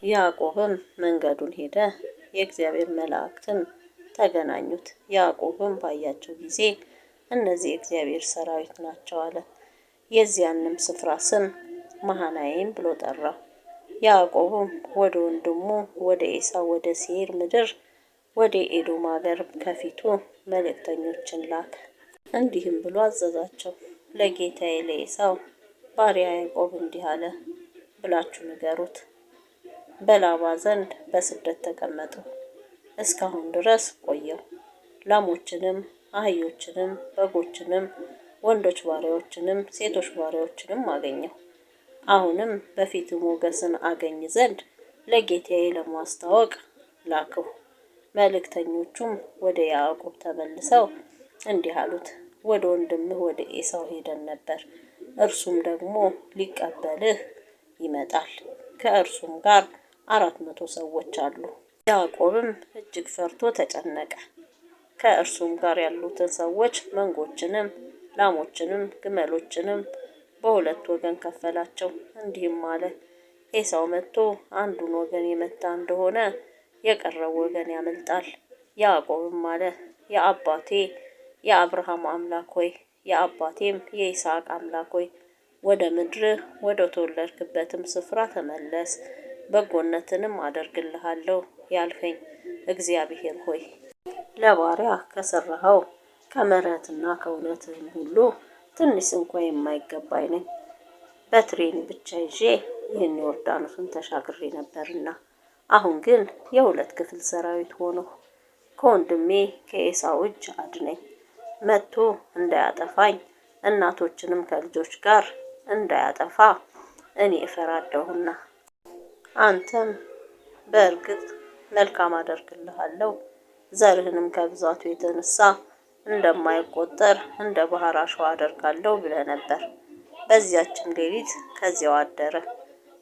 ያዕቆብም መንገዱን ሄደ፣ የእግዚአብሔር መላእክትም ተገናኙት። ያዕቆብም ባያቸው ጊዜ እነዚህ የእግዚአብሔር ሰራዊት ናቸው አለ። የዚያንም ስፍራ ስም መሃናይም ብሎ ጠራው። ያዕቆብም ወደ ወንድሙ ወደ ኤሳው ወደ ሴይር ምድር ወደ ኤዶም አገር ከፊቱ መልእክተኞችን ላከ። እንዲህም ብሎ አዘዛቸው፣ ለጌታዬ ለኤሳው ባሪያ ያዕቆብ እንዲህ አለ ብላችሁ ንገሩት። በላባ ዘንድ በስደት ተቀመጥሁ፣ እስካሁን ድረስ ቆየሁ። ላሞችንም አህዮችንም በጎችንም ወንዶች ባሪያዎችንም ሴቶች ባሪያዎችንም አገኘሁ። አሁንም በፊትህ ሞገስን አገኝ ዘንድ ለጌታዬ ለማስታወቅ ላክሁ። መልእክተኞቹም ወደ ያዕቆብ ተመልሰው እንዲህ አሉት፣ ወደ ወንድምህ ወደ ኤሳው ሄደን ነበር፣ እርሱም ደግሞ ሊቀበልህ ይመጣል፣ ከእርሱም ጋር 400 ሰዎች አሉ። ያዕቆብም እጅግ ፈርቶ ተጨነቀ። ከእርሱም ጋር ያሉትን ሰዎች መንጎችንም፣ ላሞችንም፣ ግመሎችንም በሁለት ወገን ከፈላቸው። እንዲህም አለ፣ ኤሳው መጥቶ አንዱን ወገን የመታ እንደሆነ የቀረው ወገን ያመልጣል። ያዕቆብም አለ፣ የአባቴ የአብርሃም አምላክ ሆይ፣ የአባቴም የይስሐቅ አምላክ ሆይ፣ ወደ ምድርህ ወደ ተወለድክበትም ስፍራ ተመለስ፣ በጎነትንም አደርግልሃለሁ ያልኸኝ እግዚአብሔር ሆይ፣ ለባሪያ ከሠራኸው ከምሕረትና ከእውነትህም ሁሉ ትንሽ እንኳ የማይገባኝ ነኝ። በትሬን ብቻ ይዤ ይህን ዮርዳኖስን ተሻግሬ ነበርና፣ አሁን ግን የሁለት ክፍል ሰራዊት ሆንሁ። ከወንድሜ ከኤሳው እጅ አድነኝ፣ መጥቶ እንዳያጠፋኝ፣ እናቶችንም ከልጆች ጋር እንዳያጠፋ እኔ እፈራለሁና። አንተም በእርግጥ መልካም አደርግልሃለሁ፣ ዘርህንም ከብዛቱ የተነሳ እንደማይቆጠር እንደ ባህር አሸዋ አደርጋለሁ ብለህ ነበር። በዚያችም ሌሊት ከዚያው አደረ።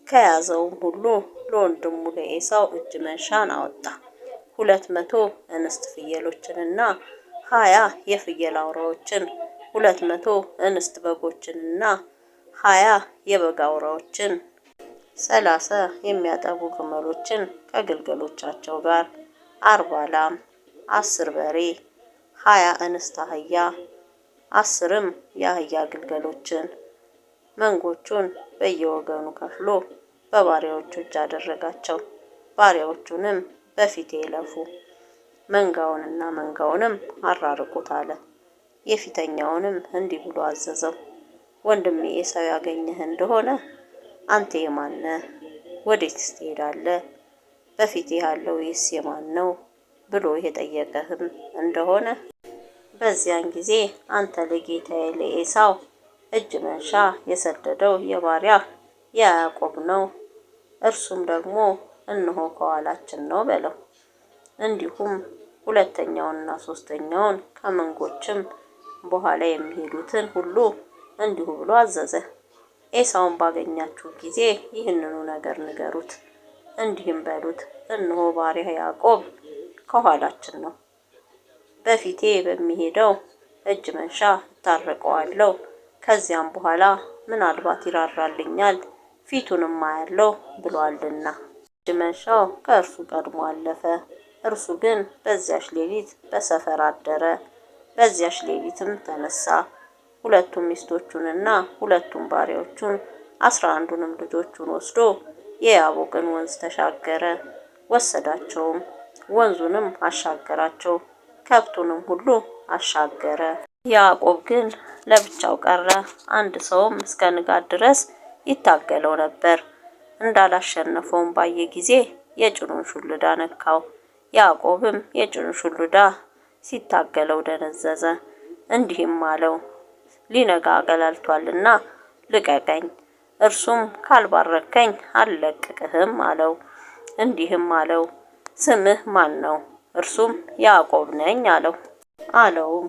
ከያዘውም ሁሉ ለወንድሙ ለኤሳው እጅ መንሻን አወጣ። 200 እንስት ፍየሎችንና 20 የፍየል አውራዎችን፣ 200 እንስት በጎችንና 20 የበግ አውራዎችን፣ 30 የሚያጠቡ ግመሎችን ከግልገሎቻቸው ጋር፣ 40 ላም፣ 10 በሬ፣ 20 እንስት አህያ፣ 10ም የአህያ ግልገሎችን፣ መንጎቹን በየወገኑ ከፍሎ በባሪያዎቹ እጅ አደረጋቸው። ባሪያዎቹንም በፊቴ እለፉ፣ መንጋውንና መንጋውንም አራርቁት አለ። የፊተኛውንም እንዲህ ብሎ አዘዘው፣ ወንድሜ ኤሳው ያገኘህ እንደሆነ አንተ የማን ነህ? ወዴትስ ትሄዳለህ? በፊቴ ያለው ይህስ የማን ነው ብሎ የጠየቀህም እንደሆነ፣ በዚያን ጊዜ አንተ ለጌታዬ ለኤሳው እጅ መንሻ የሰደደው የባሪያህ የያዕቆብ ነው፣ እርሱም ደግሞ እነሆ ከኋላችን ነው በለው። እንዲሁም ሁለተኛውንና ሶስተኛውን ከመንጎችም በኋላ የሚሄዱትን ሁሉ እንዲሁ ብሎ አዘዘ። ኤሳውን ባገኛችሁ ጊዜ ይህንኑ ነገር ንገሩት፣ እንዲህም በሉት፣ እነሆ ባሪያህ ያዕቆብ ከኋላችን ነው። በፊቴ በሚሄደው እጅ መንሻ እታረቀዋለሁ። ከዚያም በኋላ ምናልባት ይራራልኛል፣ ፊቱንም አያለሁ ብሏልና። እጅ መንሻው ከእርሱ ቀድሞ አለፈ። እርሱ ግን በዚያች ሌሊት በሰፈር አደረ። በዚያች ሌሊትም ተነሳ። ሁለቱም ሚስቶቹንና ሁለቱም ባሪያዎቹን 11ንም ልጆቹን ወስዶ የያቦቅን ወንዝ ተሻገረ። ወሰዳቸውም፣ ወንዙንም አሻገራቸው፣ ከብቱንም ሁሉ አሻገረ። ያዕቆብ ግን ለብቻው ቀረ። አንድ ሰውም እስከ ንጋት ድረስ ይታገለው ነበር። እንዳላሸነፈውም ባየ ጊዜ የጭኑን ሹልዳ ነካው። ያዕቆብም የጭኑን ሹልዳ ሲታገለው ደነዘዘ። እንዲህም አለው፣ ሊነጋ ገላልቷልና ልቀቀኝ። እርሱም ካልባረከኝ አልለቅቅህም አለው። እንዲህም አለው፣ ስምህ ማን ነው? እርሱም ያዕቆብ ነኝ አለው። አለውም፣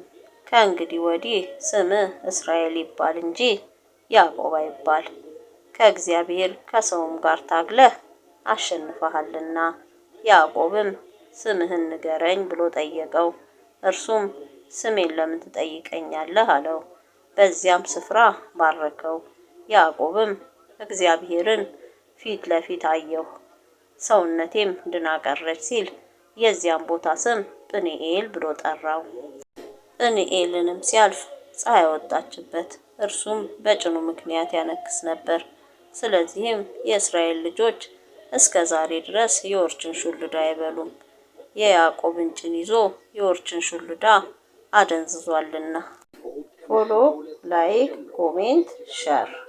ከእንግዲህ ወዲህ ስምህ እስራኤል ይባል እንጂ ያዕቆብ አይባል፣ ከእግዚአብሔር ከሰውም ጋር ታግለህ አሸንፈሃልና። ያዕቆብም ስምህን ንገረኝ ብሎ ጠየቀው። እርሱም ስሜን ለምን ትጠይቀኛለህ? አለው። በዚያም ስፍራ ባረከው። ያዕቆብም እግዚአብሔርን ፊት ለፊት አየሁ፣ ሰውነቴም ድና ቀረች ሲል የዚያን ቦታ ስም ጵኒኤል ብሎ ጠራው። ጵኒኤልንም ሲያልፍ ፀሐይ ወጣችበት፣ እርሱም በጭኑ ምክንያት ያነክስ ነበር። ስለዚህም የእስራኤል ልጆች እስከ ዛሬ ድረስ የወርችን ሹልዳ አይበሉም፣ የያዕቆብን ጭን ይዞ የወርችን ሹልዳ አደንዝዟልና። Follow፣ like፣ comment፣ share።